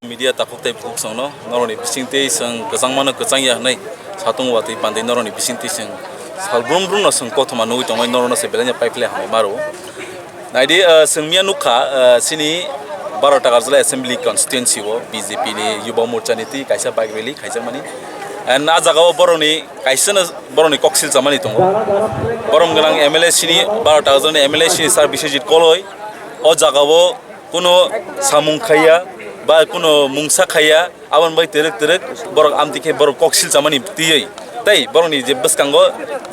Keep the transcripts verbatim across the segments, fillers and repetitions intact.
Media takhuk tei bukhuk songno norokni bisingtwi chwng kwchangmano kwchangya hwnwi satung watwi pandai norokni bisingtwi chwng salbrum brumno chwng kothoma nugwi tongwi norokno se belai no paiphle hambai maro. Naidi, ah, chwng miya nukha, ah, chini baro Takarjala Assembly Constituency o B J P ni Yuba Morcha ni twi kaisa bike rally khaijakmani. And a jagao borokni kaisano borokni kok silchamani tongo. Borom gwnang M L A chini baro Takarjala ni M L A chini Sir Biswajit Koloi o jagao kuno samung khaiya ba kuno mungsa khaiya, aboni bai twrwk twrwk borok amtwi khe borok kok silchamani twiwi. Tei borokni je bwskango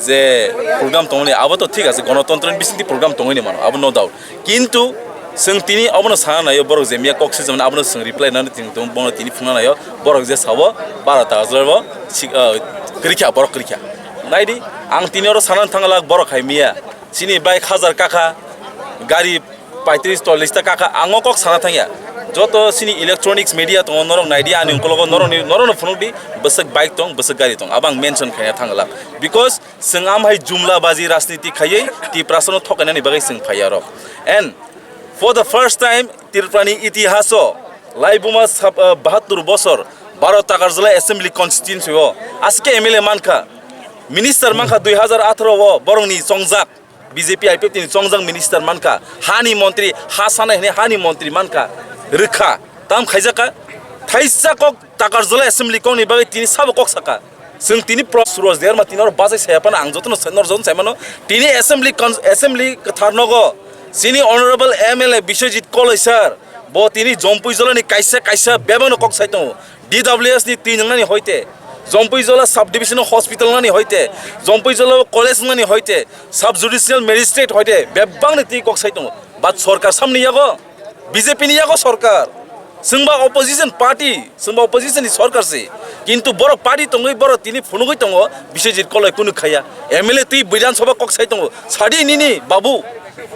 je program tongmani, abo to thik ase, gonotontro ni bisingtwi program tongwi ni mano, abo no doubt. Kintu chwng tini obono sana naio, borok je miya kok silchamani abono chwng reply nani tini tong, bono tini phungna naio, borok je sao bara ta jora bo sik-, ah, kwrwikha, borok kwrwikha. Naidi, ang tini oro sana thangla borok hai miya, chini bike hajar kakha, gari paitris chollis ta kakha, ang o kok sana thangya. Joto chini electronics media tongo, norok naidi, ani ukologo norokni, norokno phunukdi, bwswk bike tong, bwswk gari tong, abo ang mention khaina thangla. Because chwng amhai jumla baji rajniti khaiwi Tiprasano thokainani bagwi chwng phaiya rok. And for the first time, Tripurani itihaso laibuma sab-, ah, bahattur bosor baro Takarjala Assembly Constituency o aske M L A mankha, minister mankha dui hazar atharo o borokni chongjak. B J P I P F T ni chongjak minister mankha, hani montri, ha sanai hwnwi hani montri mankha, rwkha, tam khaijakha, thaisa kok Takarjala assembly kokni bagwi tini sabo kok sakha. Chwng tini pro-, Suraj Derma tini oro bachai saya phano ang jotono sai, nor jotono sai mano, tini assembly con-, assembly kwthar nogo chini honorable M L A Biswajit Koloi sir, bo tini Jompuijolani kaisa kaisa bebakno kok sai tongo. D W S ni twi nwngnani hoite, Jompuijola sub division hospital nani hoite, Jompuijola college nani hoite, sub judicial magistrate hoite, bebak ni twi kok sai tongo. But sorkar samni yago, B J P ni yago sorkar. Chwngba opposition party, chwngba opposition ni sorkar se. Kintu borok party tongwi, borok tini phunugwi tongo, Biswajit Koloi kunu khaya. M L A twi Bidhan Sabha kok sai tongo. Sadi nini babu,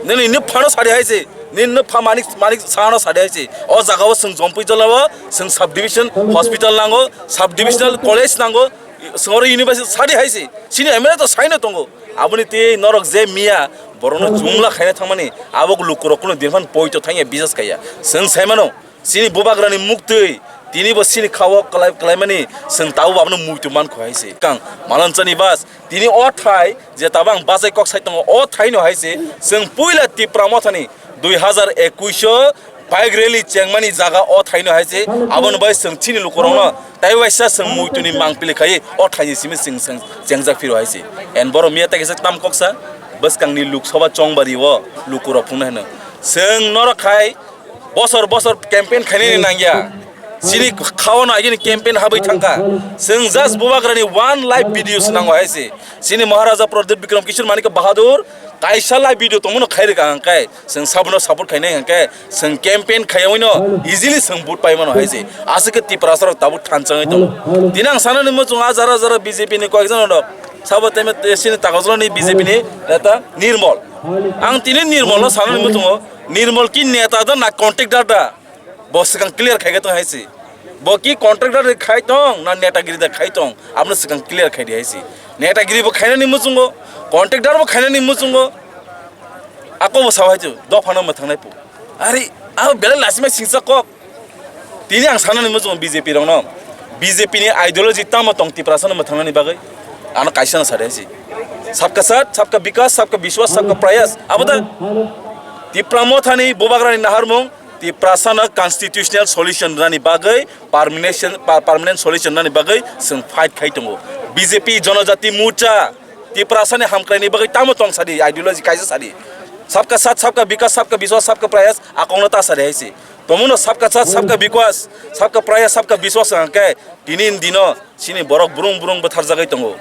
nini, nini phano sadi hai se. Nini pha manik, manik sano sadi hai se. O jaga o chwng Jompuijola o chwng sub division hospital nango, sub divisional college nango, chwng oro university sadi hai se. Chini M L A to saino tongo. Aboni twi norok je miya borokno jumla khaina thangmani, abo lukurok kuno din phan poito thangya bisas khaiya. Chwng saimano, chini bubagrani muktwi tini bo chini khao kalai, kalaimani chwng tabo abono muitu mankho hai se. Kang Malanchani bas tini o thai je tabo ang bachai kok sai tongo, o thaino hai se chwng puila Tipra Mothani dui hazar ekush o bike rally chengmani jaga o thaino hai se, aboni bai chwng chini lukurokno tai waisa chwng muituni mangpili khai o thaini simi chwng, chwng chengjak phiro hai se. En borok miya ta kisa tam koksa bwskangni Lok Sabha chongbari o lukurok phunuknai hwno. Chwng norok khai bosor bosor campaign khainani nangya. Chini khao no agini campaign habwi thangkha. Chwng just bubagrani one live video se nango hai se. Chini Maharaja Pradyut Bikram Kishore Manik Bahadur kaisa live video tongmano khairika hwnkhe chwng sabono support khainai hwnkhe chwng campaign khaiyawi no easily chwng vote paimano hai se. Aswk khe Tiprasa rok tabuk thanchangwi tongo. Tini ang sanani muchungo ah jara jara B J P ni koyekjon rok sabo tei chini Takarjala ni B J P ni neta Nirmol. Ang tini Nirmol no sanani muchungo, Nirmol ki neta da na contractor da? Bo swkang clear khai tong hai se. Bo ki contractor khai tong na netagiri da khai tong? Abno swkang clear khai di hai se. Netagiri bo khainani muchungo, contractor bo khainani muchungo. Ako bo sao hai tu, dophano mwthangnai pu. Ari, abo belai lasima singsa kok. Tini ang sanani muchungo B J P rokno. B J P ni ideology tamo tong Tiprasano mwthangnani bagwi? Ano kaisa no sadi hai se. Sabka saath, sabka bikas, sabka biswas, sabka prayas. Abo da Tipra Mothani bubagrani naharmung, Tiprasano constitutional solution rwnani bagwi, permanent, pa-, permanent solution rwnani bagwi chwng fight khai tongo. B J P Janajati Morcha, Tiprasani hamkraini bagwi tamo tong sadi, ideology kaisa sadi. Sabka saath, sabka bikas, sabka biswas, sabka prayas, akongno ta sadi hai se. Tomono sabka saath, sabka bikas, sabka prayas, sabka biswas hwnkhe tini dino chini borok brung brung bwtharjagwi tongo.